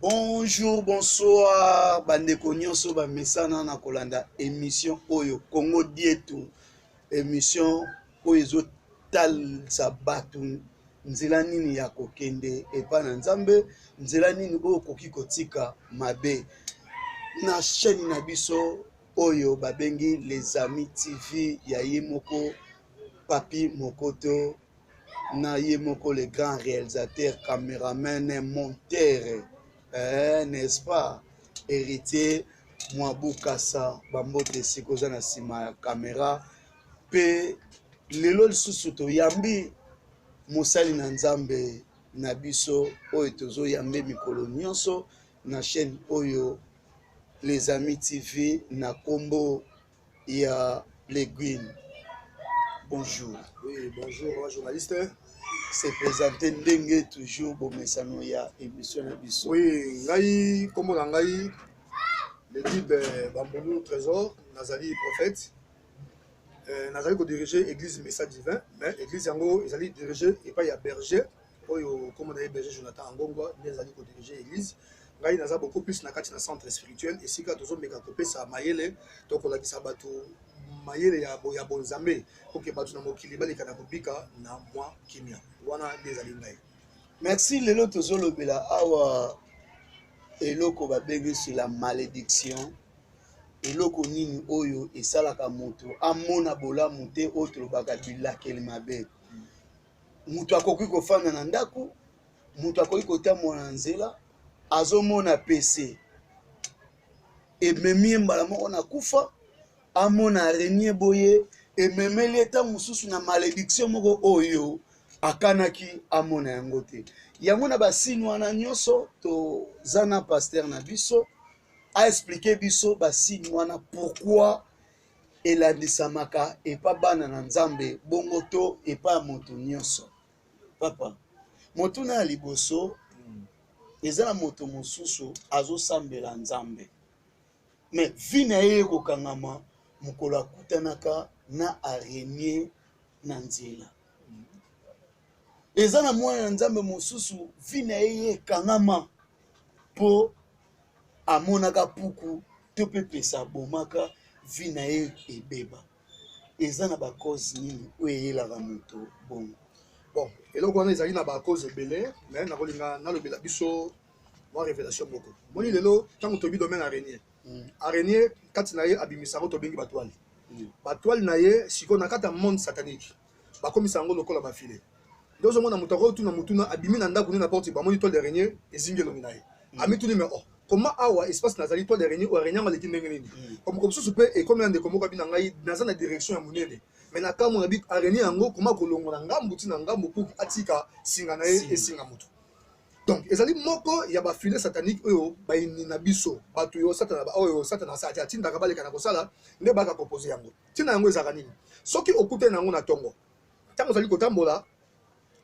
Bonjour, bonsoir, bandeko nyonso bamesana na kolanda émission oyo Congo Dietu, émission oyo ezotalisa bato nzela nini ya kokende epai na Nzambe, nzela nini oyo okoki kotika mabe. Na chaîne na biso oyo babengi Les Amis TV ya ye moko Papi Mokoto na ye moko le grand réalisateur, cameraman, monteur, eh, n'est-ce pas, Héritier Mwabukasa, bambote esika oza na nsima ya kamera. Mpe lelo lisusu toyambi mosali na Nzambe na biso oyo tozoyambe mikolo nyonso na chaîne oyo Les Amis TV na kombo ya Le Guin. Bonjour. Oui, bonjour, journaliste. Se présenter ndenge toujours bomesano ya émission na biso. Oui, ngai kombo na ngai le guide Bambulu Trésor, nazali prophète. Nazali kodiriger église Message Divin, mais église yango ezali dirige epai ya berger oyo kombo na ye berger Jonathan Angongwa, nde ezali kodiriger église. Ngai naza beaucoup plus na kati na centre spirituel, esika tozomeka kopesa mayele to kolakisa bato mayele ya bonzambe po ke bato na mokili baleka na kobika na mwa kimia. Wana nde ezali ngai. Merci. Lelo tozolobela awa eloko babengi sur la malédiction. Eloko nini oyo esalaka moto amona bolamu te, oyo tolobaka bilakeli mabe. Moto akoki kofanda na ndako, moto akoki kotambola na nzela, azomona pese ememi ye mbala moko na kufa, amona araignée boye ememeli ye ntango mosusu na malédiction moko oyo akanaki amona yango te. Yango na basigne wana nyonso toza na pasteur na biso aexpliquer biso basigne wana, pourquoi elandisamaka epa bana na Nzambe bongo to epa ya moto nyonso. Papa, motuna ya liboso eza na moto mosusu azosambela Nzambe, mais vie na ye ekokangama mokolo akutanaka na araignée na nzela. Eza na mwana na Nzambe mosusu, vie na ye ekangama mpo amonaka puku to mpe pesa abomaka, vie na ye ebeba. Eza na bacause nini oyo eyelaka moto bongo? Bon, eloko wana ezali na bacause ebele, mais nakolinga nalobela biso mwa révélation moko. Moni lelo ntango toyebi domaine araignée, araignée kati na ye abimisaka oyo tobengi batoile. Batoile na ye sikoyo na kati ya monde satanique bakomisa yango lokola bafile. Nde ozomona moto akotuna motuna, abimi na ndako nde na porte bamoni toile d'araignée ezingi elongi na ye. Amituni: "Mais oh, comment awa espace nazali toile d'araignée oyo, araignée yango aleki ndenge nini?" Moko mosusu mpe ekomi na ndeko moko abi na ngai: "Naza na direction ya monene, mais na kambo na bi araignée yango koma kolongola ngambu ntina ngambu pour atika singa na ye esinga motu." Donc ezali moko ya bafile satanique oyo bayini na biso, bato oyo Satana, oyo Satana atindaka baleka na kosala nde baka kopose yango. Ntina yango ezalaka nini? Soki okutani yango na ntongo ntango ozali kotambola,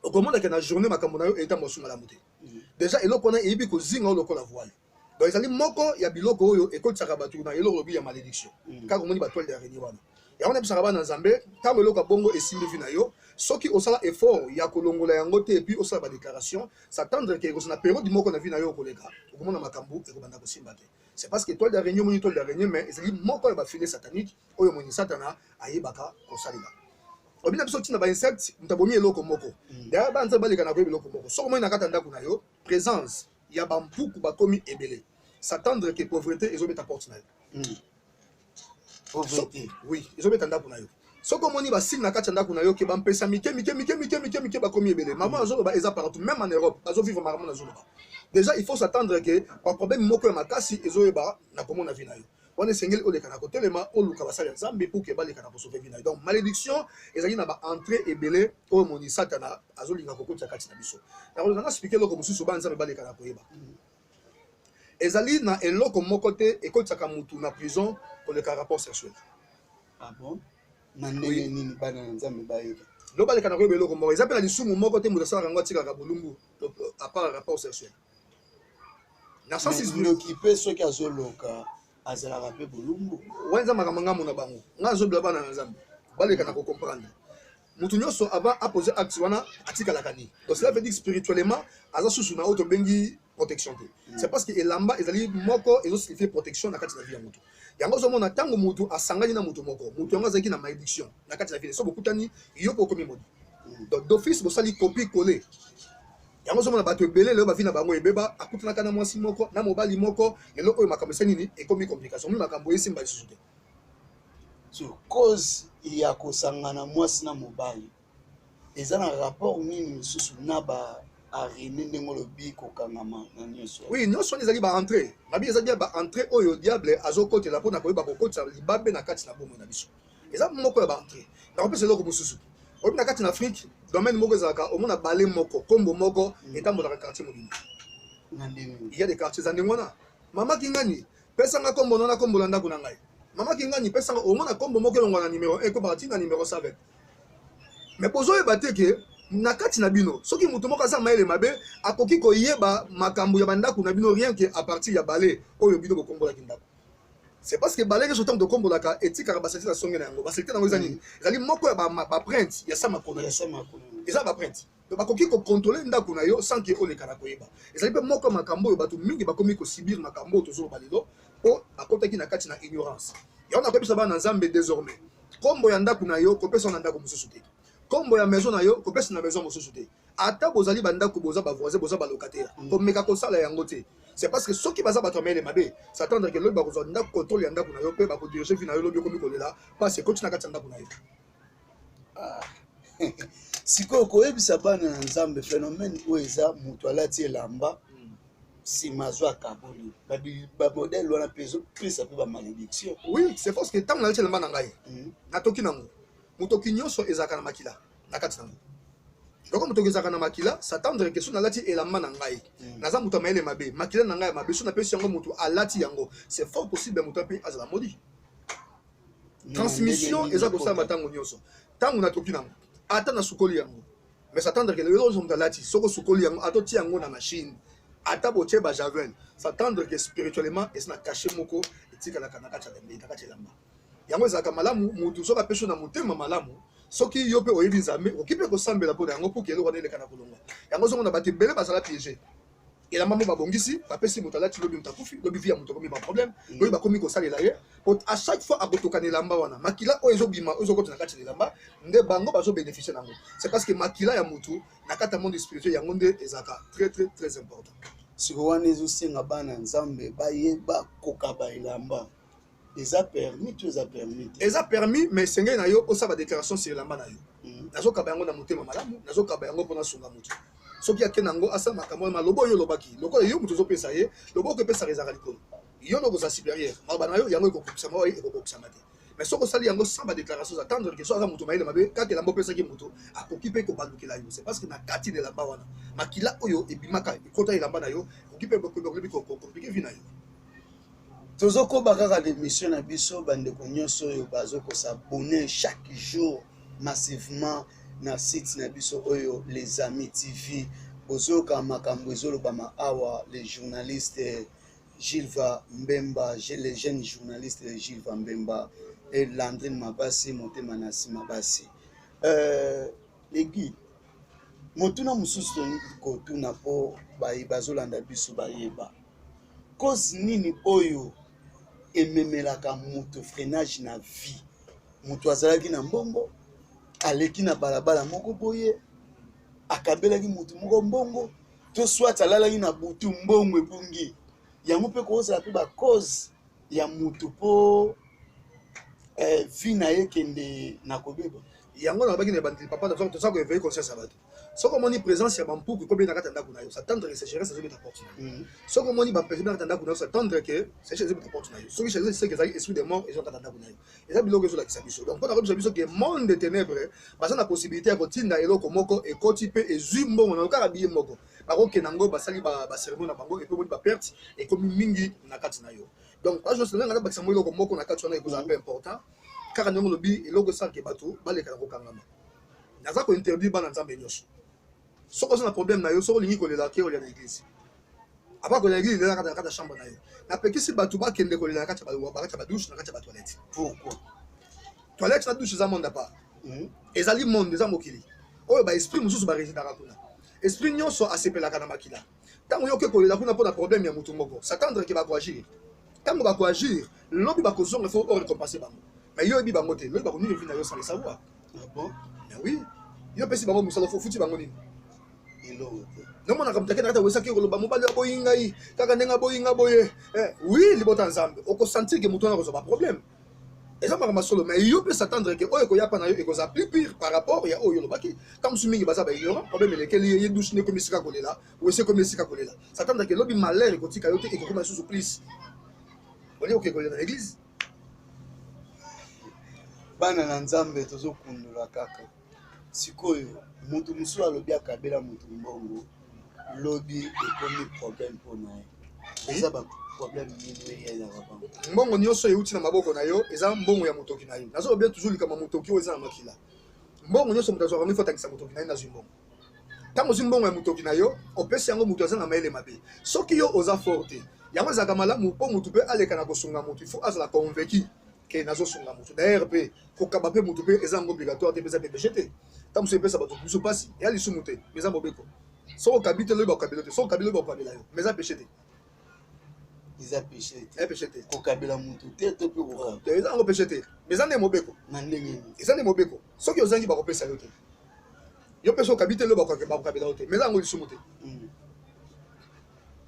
okomonaka na journée makambo na yo etambola su malamu te. Déjà eloko wana eyebi kozinga oyo lokola voile. Donc ezali moko ya biloko oyo ekotisaka bato na eloko lobi ya malédiction. Kaka omoni batoile d'araignée wana, yango nayebisaka bana Nzambe: ntango eloko ya bongo esimbi vie na yo, soki osala effort ya kolongola yango te et puis osala badéclaration, s'attendre ke ekozala na période moko na vie na yo okoleka okomona makambo ekobanda kosimba te. C'est parce que toile d'araignée, omoni toile d'araignée, mais ezali moko ya bafile satanique oyo moni Satana ayebaka kosalela. Obi na biso ntina bainsecte, moto abomi eloko moko. D'ailleurs bana Nzambe baleka na koyeba eloko moko: soki omoni na kati ya ndako na yo présence ya bampuku bakomi ebele, s'attendre ke pauvreté ezobeta porte na yo. Pauvreté? Oui, ezobeta ndako na yo. Soki omoni basigne na kati ya ndako na yo ke bampesa mike mike mike mike mike mike bakomi ebele, mama azoloba eza partout, même en Europe bazovivre makambo nazoloba. Déjà il faut s'attendre ke baproblème moko ya makasi ezoyeba na komona vie na yo. Wana esengeli oleka na kotelema, oluka basali ya Nzambe pour ke baleka na kosauver vie na yo. Donc malédiction ezali na baentrée ebele oyo moni Satana azolinga kokotisa kati na biso. Nakolinga naexpliquer eloko mosusu, bana Nzambe baleka na koyeba: ezali na eloko moko te ekotisaka mutu na prison koleka rapport sexuel. Ah bon? Na ndenge nini, bana na Nzambe bayeba? Lo baleka na koyeba eloko moko: eza mpe na lisumu moko te moto asalaka yango atikaka bolumbu à part rapport sexuel. Na sens ndoki mpe soki azoloka azalaka mpe bolumbu. Wana eza makambo ngambo na bango. Ngai azobela bana na Nzambe baleka na kocomprendre: moto nyonso avant apose acte wana atikalaka nini. Donc cela veut dire spirituellement aza susu na oyo tobengi. Protection te. C'est parce que elamba ezali moko ezosignifie protection na kati na vie ya motu. Yango ozomona, ntango motu asangani na motu moko, motu yango azalaki na malédiction na kati na vie, so bokutani, yo mpo okomi maudit. Donc d'office bosali copie coller. Yango ozomona bato ebele lelo, bavie na bango ebeba, akutanaka na mwasi moko, na mobali moko. Lelo oyo makambo esali nini? Ekomi complication. Mi makambo esimba lisusu te. So cause ya kosangana mwasi na mobali eza na rapport nini lisusu na ba araignée, ndenge olobi kokangama na nyonso? Oui, nyonso wana ezali baentrée mabi, eza bien baentrée oyo diable azokotela mpona koyeba kokotisa libabe na kati na bomoi na biso. Eza moko ya baentrée. Nakopesa eloko mosusu. Oyebi, na kati na Afrique, domaine moko ezalaka, omona bale moko, nkombo moko etambolaka quartier mobimba. Na ndenge? Il y a des quartiers eza ndenge wana. Mama Kingani, pesanga nkombo na nkombo na ndako na ngai. Mama Kingani, pesanga. Omona nkombo moko elongwa na numéro 1, ekobaka ntina numéro 7. Mais bozoyeba te ke na kati na bino, soki moto moko aza mayele mabe, akoki koyeba makambo ya bandako na bino rien que à partir ya bale oyo bino bokombolaki ndako. C'est parce que bale nyonso, ntango tokombolaka, etikaka basaleté na songe na yango. Basaleté na yango eza nini? Ezali moko ya baempreinte ya sa makolo. Ya sa makolo. Eza baempreinte. Donc bakoki kocontrôle ndako na yo sans ke oleka na koyeba. Ezali mpe moko ya makambo oyo bato mingi bakomi kosubir, makambo oyo tozoloba lelo, mpo bakotaki na kati na ignorance. Yango nakoyebisa bana na Nzambe: désormais, nkombo ya ndako na yo, kopesa na ndako mosusu te. Nkombo ya maison na yo, kopesa na maison mosusu te. Ata bozali bandako, boza bavoisin, boza balocataire, komeka kosala yango te. C'est parce que soki baza bato ya mayele mabe, s'attendre ke lobi bakozwa ndako, contrôle ya ndako na yo, mpe bakodirige vie na yo. Lobi okomi kolela, mpasi ekoti na kati ya ndako na yo. Sikoyo koyebisa bana na Nzambe, phénomène oyo eza moto alati elamba, nsima azwa akaboli, bamodèle wana mpe ezopesa mpe bamalédiction. Oui, c'est parce que ntango nalati elamba na ngai, natoki nango, motoki nyonso ezalaka na makila na kati nango. Loko motoki ezalaka na makila, s'attendre ke so nalati elamba na ngai, naza moto ya mayele mabe, makila na ngai ya mabe, so napesi yango moto alati yango, c'est fort possible moto mpe azala maudit. Transmission eza kosalama ntango nyonso. Ntango natoki nango, ata nasukoli yango, mais s'attendre ke lelo moto alati, soki osukoli yango, ata otie yango na machine, ata botie bajavel, s'attendre ke spirituellement eza na cachet moko etikalaka na kati ya lembe, na kati ya elamba. Yango ezalaka malamu, motu soki apesi yo na motema malamu, soki yo mpe oyebi Nzambe, okoki mpe kosambela mpo na yango, mpo ke eloko wana eleka na kolongwa. Yango ozomona bato ebele bazala piégé. Elamba mo babongisi, bapesi moto alati, lobi moto akufi, lobi vie ya moto akomi baproblème, lobi bakomi kosalela ye. Po à chaque fois akotoka na elamba wana, makila oyo ezobima, oyo ezokota na kati ya elamba, nde bango bazobénéficie nango. C'est parce que makila ya motu na kati ya monde spirituel, yango nde ezalaka très très très important. Sikoyo wana ezosenga bana Nzambe bayeba kokaba elamba, eza permis to eza permis te? Eza permis, mais esengeli na yo osala badéclaration sur elamba na yo. Nazokaba yango na motema malamu, nazokaba yango mpona sunga motu. Soki ake nango, asala makambo wana, maloba oyo olobaki, lokola yo moto ozopesa ye, loboko epesaka ezalaka likolo, yo nde okozala supérieur. Maloba na yo, yango ekokokisama oyo ekokokisama te. Mais soki osali yango sans badéclaration, attendre ke so aza moto mayele mabe, kaka elamba opesaki moto, akoki mpe kobalukela yo. C'est parce que na kati na elamba wana, makila oyo ebimaka, ekota elamba na yo, ekoki mpe kocompliquer vie na yo. Tozokoba kaka l'émission na biso. Bandeko nyonso oyo bazokos'abonner chaque jour massivement na site na biso oyo, Les Amis TV, bozoyoka makambo ezolobama awa. Les journalistes Gilva Mbemba, les jeunes journalistes Gilva Mbemba et Landrine Mabasi, motema na nsima basi. Les guides, motuna mosusu tolingi kotuna mpo bazolanda biso bayeba: cause nini oyo ememelaka moto freinage na vie? Moto azalaki na mbongo, aleki na balabala moko boye, akabelaki moto moko mbongo, to soit alalaki na butu, mbongo ebungi. Yango mpe kozala mpe bacause ya motu mpo vie na ye kende na kobeba? Yango nalobaki na ebandeli, papa, toza koéveiller conscience ya bato. Soki omoni présence ya bampuku ekomi na kati ya ndako na yo, s'attendre que sécheresse ezobeta porte na yo. Soki omoni bampese na kati ya ndako na yo, s'attendre que sécheresse ezobeta porte na yo. Soki sécheresse seke ezali esprit de mort eza na kati ya ndako na yo. Eza biloko ezolakisa biso. Donc mpona koyebisa biso ke monde de ténèbre baza na possibilité ya kotinda eloko moko ekoti mpe ezwi mbongo na yo, kaka biye moko, bakokende yango, basali bacérémonie na bango, epe omoni baperte ekomi mingi na kati na yo. Donc nga nabakisa mo eloko moko na kati wana, ekozala mpe important. Kaka ndenge olobi, eloko esalaka bato baleka na kokangama, naza kointerdire bana Nzambe nyonso: soki oza na problème na yo, soki olingi kolela, ke olia na église. Apa kolela église, lela na kati ya chambre na yo. Napekisi bato bakende kolela na kati ya badouche, na kati ya batoilette. Pourquoi? Toilette na douche eza monde à part. Ezali monde, eza mokili oyo baesprit mosusu barésidaka kuna. Esprit nyonso asepelaka na makila. Ntango yo oke kolela kuna mpo na problème ya motu moko, s'attendre ke bakoagir. Ntango bakoagir, lobi bakozonga, faut orécompense bango. Mais yo oyebi bango te, lobi bakonini vi na yo sans le savoir. Ah bon? Mais oui, yo opesi bango mosala, ofuti bango nini? Eloko te. Nomonaka moto akendaka te, wesaki koloba mobali aboyi ngai kaka ndenge aboyi nga boye. Oui, libota Nzambe, okosentir ke moto wana akozwa baproblème. Eza makambo solo, mais yo mpe s'attendre ke oyo ekoya pa na yo ekozala plus pire par rapport ya oyo olobaki. Ntango mosusu mingi baza baignorant, problème elekeli ye, ye douche nde ekomi esika kolela, wese ekomi esika kolela. S'attendre ke lobi malheur ekotika yo te, ekokoma lisusu plus olie oke kolela na église. Bana na Nzambe, tozokundola kaka sikoyo, moto mosusu alobi akabela moto mbongo, lobi ekomi problème mpo na ye. Eza baproblème nini eyelaka bango? Mbongo nyonso euti na maboko na yo eza mbongo ya motoki na yo. Nazoloba toujours likambo ya motoki oyo eza na makila. Mbongo nyonso moto azwaka ngo, ifo atangisa motoki na ye. Nazwi mbongo, ntango ozwi mbongo ya motoki na yo, opesi yango moto aza na mayele mabe. Soki yo oza fort te, yango ezalaka malamu mpo motu mpe aleka na kosunga motu, il faut azala convaincu ke nazosunga motu. D'ailleurs mpe kokaba mpe motu mpe eza yango obligatoire te, mpe eza mpe péché te. Ntango mosusu epesa bato biso mpasi, eya lisumu te, mais eza mobeko. Soki okabi te, lobi bakokabela te. Soki okabi, lobi bakokabela yo, mais eza péché te. Eza péché te? Eza péché te. Kokabela motu te to mpe kokaba? Eza yango péché te, mais eza nde mobeko. Na ndenge nini? Eza nde mobeko. Soki ozangi, bakopesa yo te. Yo mpe soki okabi te, lobi bakokabela yo te, mais eza yango lisumu te.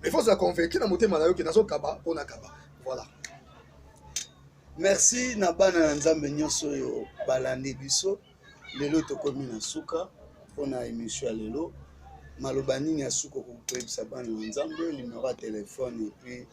Mais faut ozala convaincu na motema na yo ke nazokaba mpo nakaba, voilà. Merci na bana na Nzambe nyonso oyo balandi biso lelo. Tokomi na suka mpona émission ya lelo. Maloba nini ya suka okokoyebisa bana na Nzambe? Numéro ya téléphone et puis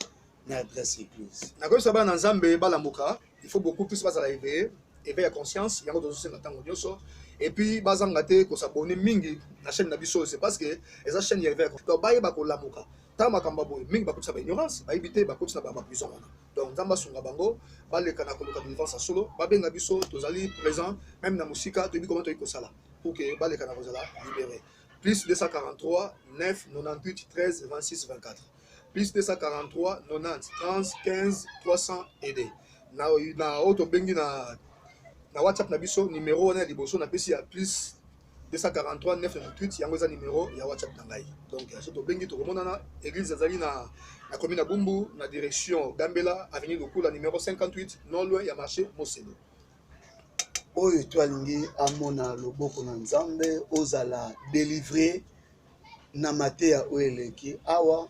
na adresse église. Nakoyebisa bana na Nzambe balamuka. Il faut beaucoup plus bazala éveillé, éveil ya conscience. Yango tozosenga ntango nyonso. Et puis bazanga te kos'abonner mingi na chaîne na biso, c'est parce que eza chaîne ya éveil. Donc bayeba kolamuka. Ntango makambo ya boye mingi bakotisa baignorance, bayebi te, bakotisa na baprison wana. Donc Nzambe asunga bango baleka na koluka délivrance ya solo. Babenga biso, tozali présent même na mosika, toyebi comment toyei kosala pour que baleka na kozala libéré. Plus 243 9 98 13 26 24, plus 243 90 30 15 300 aidé na oyo tobengi na WhatsApp na biso. Numéro wana ya liboso napesi ya plus 243 998, yango eza numéro ya WhatsApp na ngai. Donc so tobengi, tokomonana. Église ezali na commune ya Bumbu, na direction Gambela, avenue Lukula numéro 58, non loin ya marché Moselo. Oyo to alingi amona loboko na Nzambe, ozala délivré na mateya oyo eleki awa,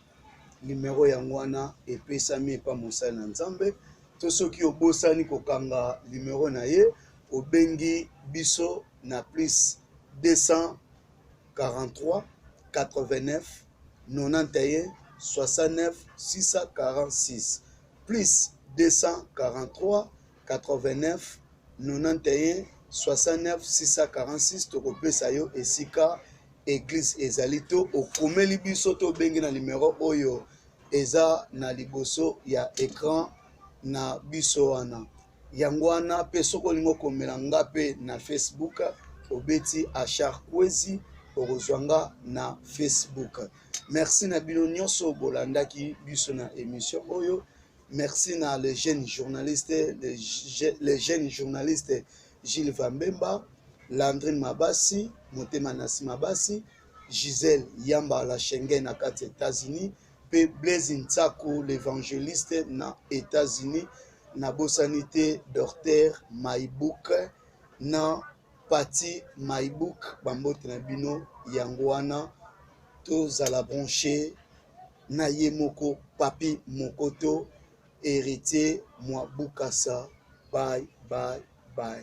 numero yango wana epesami epa mosali na Nzambe. To soki obosani kokanga numero na ye, obengi biso na plus 243 89 91 69 646, plus 243 89 91 69 646. Tokopesa yo esika église ezali. To okomeli biso to obengi na numero oyo eza na liboso ya écran na biso wana. Yango wana mpe soki olingi okomela nga mpe na Facebook, obeti Achar Kwezi, okozwa nga na Facebook. Merci na bino nyonso bolandaki biso na émission oyo. Merci na le jeune journaliste, le jeune journaliste Gilles Vambemba, Landrine Mabasi, Motema Nasi Mabasi, Gisèle Yamba la Schengen na kati États-Unis, mpe Blaise Ntsaku l'évangéliste na États-Unis. Nabosani te docteur Maibuk na Pati Maibuk, bambote na bino. Yango wana tozala branché na ye moko Papi Mokoto, Héritier Mwa Bukasa. Bye bye bye.